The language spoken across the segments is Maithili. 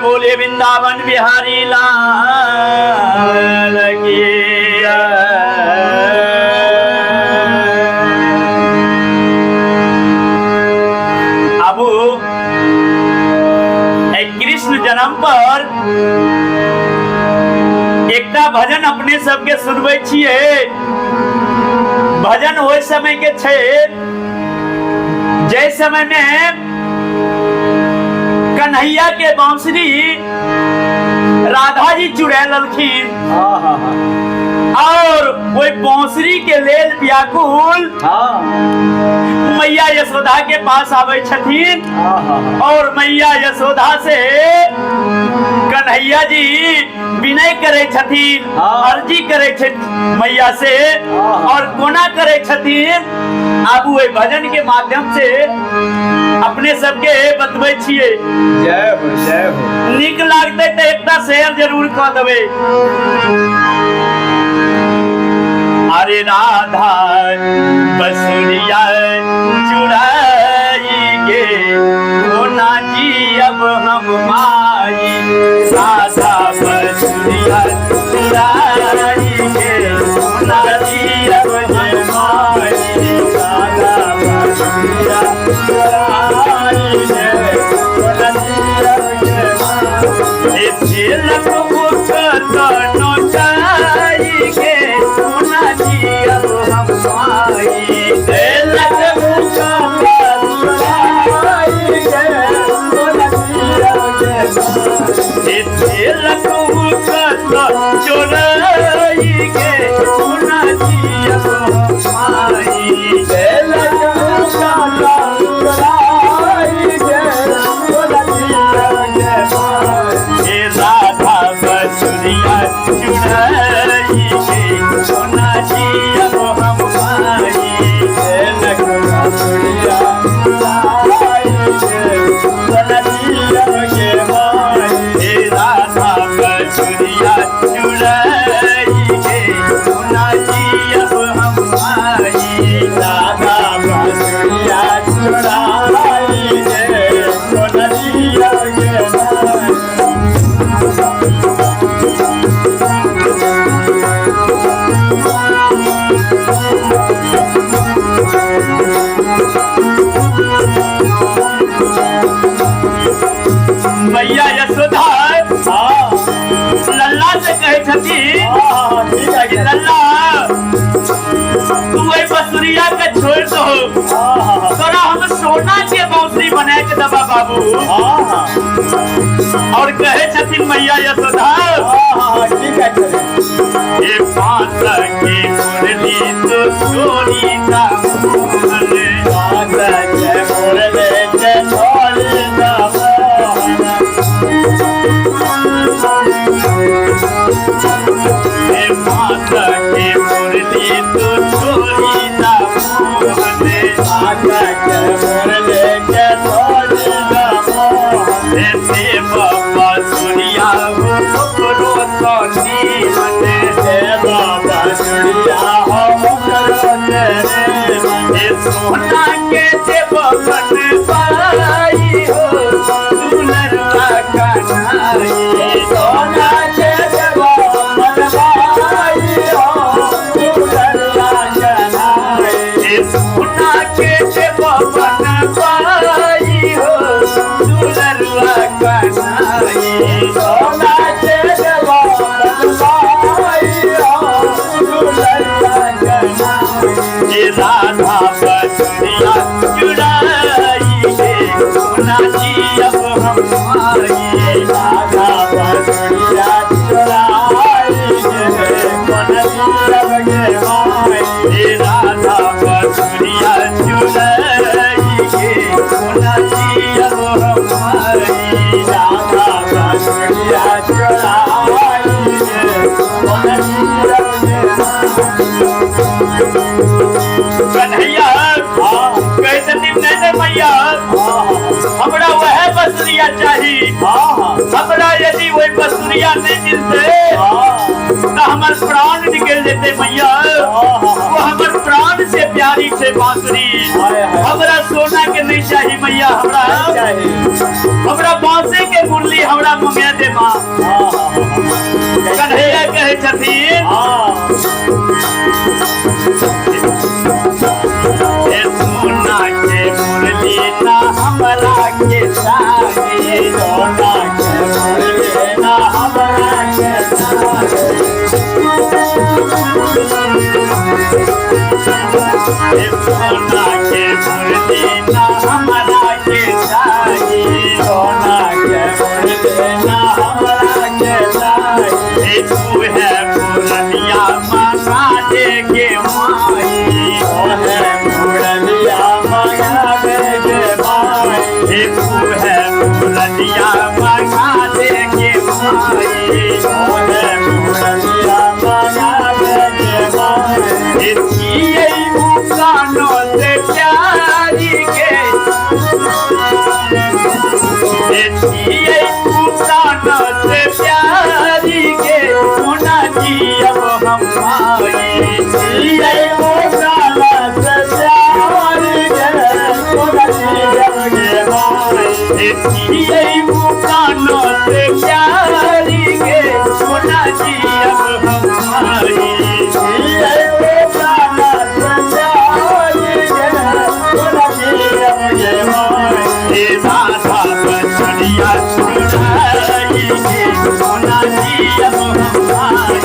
बोले वृंदावन बिहारी लाल की जय। आबू एहि कृष्ण जन्म पर एकटा भजन अपने सबके सुनबै छियै। भजन ओहि समय के छै जै समय में कन्हैया के बांसुरी राधा जी चुड़ा ललखिन हाँ हाँ हाँ और ओहि बांसुरी के लेल व्याकुल हाँ मैया यशोदा के पास आबै छथिन हाँ हाँ हाँ और मैया यशोदा से कन्हैया जी विनय करै छथिन, हाँ। अर्जी करै छथिन मैया से। हाँ। और कोना करै छथिन आबू एहि भजन के माध्यम से अपने सबके बतबै छियै। जय हो, जय हो। नीक लागतै तऽ एकटा शेयर जरूर कऽ देबै। अरे राधा बसुरिया चुराई के कोना जियब हम माई, राधा बसुरिया चुराई के कोना जियब हम माई, राधा बसुरिया चुराई के कोना जियब हम माई। ए तिलक उठत नोचाई के कोना जियब हम माई, तिलक उठत नोचाई के कोना जियब हम माई। ए तिलक उठत चोराई के कोना जियब हम माई, तिलक उठत चोराई के कोना जियब हम माई। हे राधा बसुरिया चुराई के कोना जियब हम माई, तिलक बसुरिया चुराई के कोना जियब हम माई। हे राधा बसुरिया चुराई के कोना जियब हम माई, राधा बसुरिया चुराई के कोना जियब हम माई। मैया यशोदा हाँ लल्ला से कहै छथिन हाँ हाँ ठीक है कि लल्ला तू एहि बसुरिया के छोड़ि दहो, हाँ हाँ हाँ तोरा हम सोना के बांसुरी बना के देबा बाबू। हाँ हाँ और कहै छथिन मैया यशोदा हाँ हाँ हाँ ठीक है चले। ये बांस के मुरली तो छोड़ी दा मोहन, बांस के मुरली के छोड़ी दा मोहन, ये बांस के मुरली तो छोड़ी दा मोहन, बांस के मुरली के छोड़ी दा मोहन, हे देव बांसुरिया हो ओकरो सोनी मने, हे बाबा चुड़िया हो ओकरो तेरे मन, हे सोना के देव मन पाई हो दुलरवा कन्हाई, सोना के देव मन पाई हो दुलरवा कन्हाई, हे सोना के देव मन पाई हो दुलरवा कन्हाई, सोना के देव मन पाई हो दुलरवा कन्हाई। हे राधा बसुरिया चुराई के सोना जियब हम माई, राधा बसुरिया चुराई के कोना जियब गे माई, हे राधा बसुरिया चुराई के सोना जियब हम माई, राधा बसुरिया चुराई के कोना जियब गे माई। कन्हैया हाँ कहै छथिन नहि नहि मैया हाँ हमरा वएह बसुरिया चाही, हाँ हाँ हमरा यदि वही बसुरिया नहि मिलतै हाँ तऽ हमर प्राण निकलि जेतै मैया, हाँ वो हमर प्राण से प्यारी छै बांसुरी, हाय हाय। हमरा सोना के नहि चाही मैया, हमरा चाही हमरा बांसे के मुरली मुरली हमरा मंगे दे माँ। कन्हैया कहै छथिन, हे सोना के मुरली ना हमरा के चाही, सोना के मुरली ना हमरा के चाही, हे सोना के मुरली ना हमरा के चाही, सोना के मुरली ना हमरा के चाही, हे तू है मुरलिया माता दे के माई, तू है मुरलिया मंगा दे के माई, हे तू है मुरलिया माता दे के माई, तू है मुरलिया मंगा दे के माई, हे जियै कानो से प्यारी के, हे जियै कानो से प्यारी के, कोना जियब हम माई, जियै कानो से प्यारी के, कोना जियब गे माई, हे जियै कानो से प्यारी के, कोना जियब हम माई, जियै कानो से प्यारी के, कोना जियब गे माई, हे राधा बचनिया चुराई के, कोना जियब हम माई,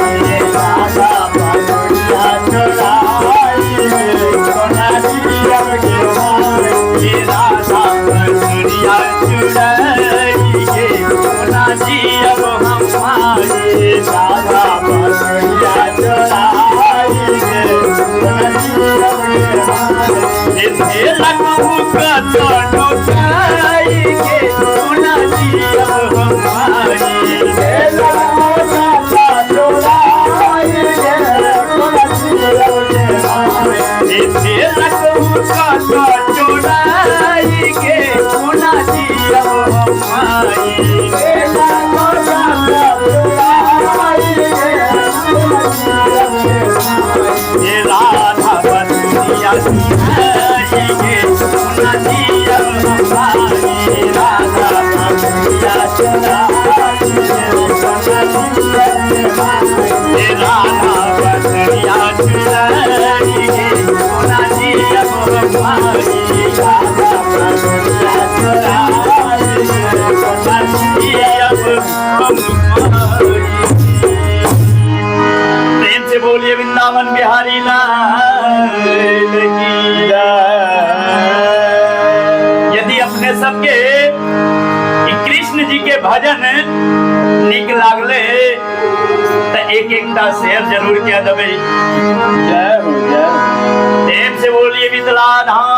राधा बचनिया चुराई के, कोना जियब गे माई, हे राधा बचनिया चुराई के, कोना जियब हम माई, राधा बचनिया चुराई के, कोना जियब गे माई, हे धेलक कतनो खाई के, कोना जियब हम माई, हे धेलक कतनो चोराई के, कोना जियब हम माई, हे राधा बचनिया चुराई के, कोना जियब हम माई, राधा बचनिया चुराई के, कोना जियब हे राधा बचनिया चुराई के, कोना जियब हम माई, राधा बचनिया चुराई के, कोना जियब हम माई। प्रेम से बोलिए वृंदावन बिहारी लाल की जय। यदि अपने सबके ई कृष्ण जी के भजन निक लागले त एक एकटा शेयर जरूर कह देबै। जय हो, जय हो। प्रेम से बोलिए मिथिला धाम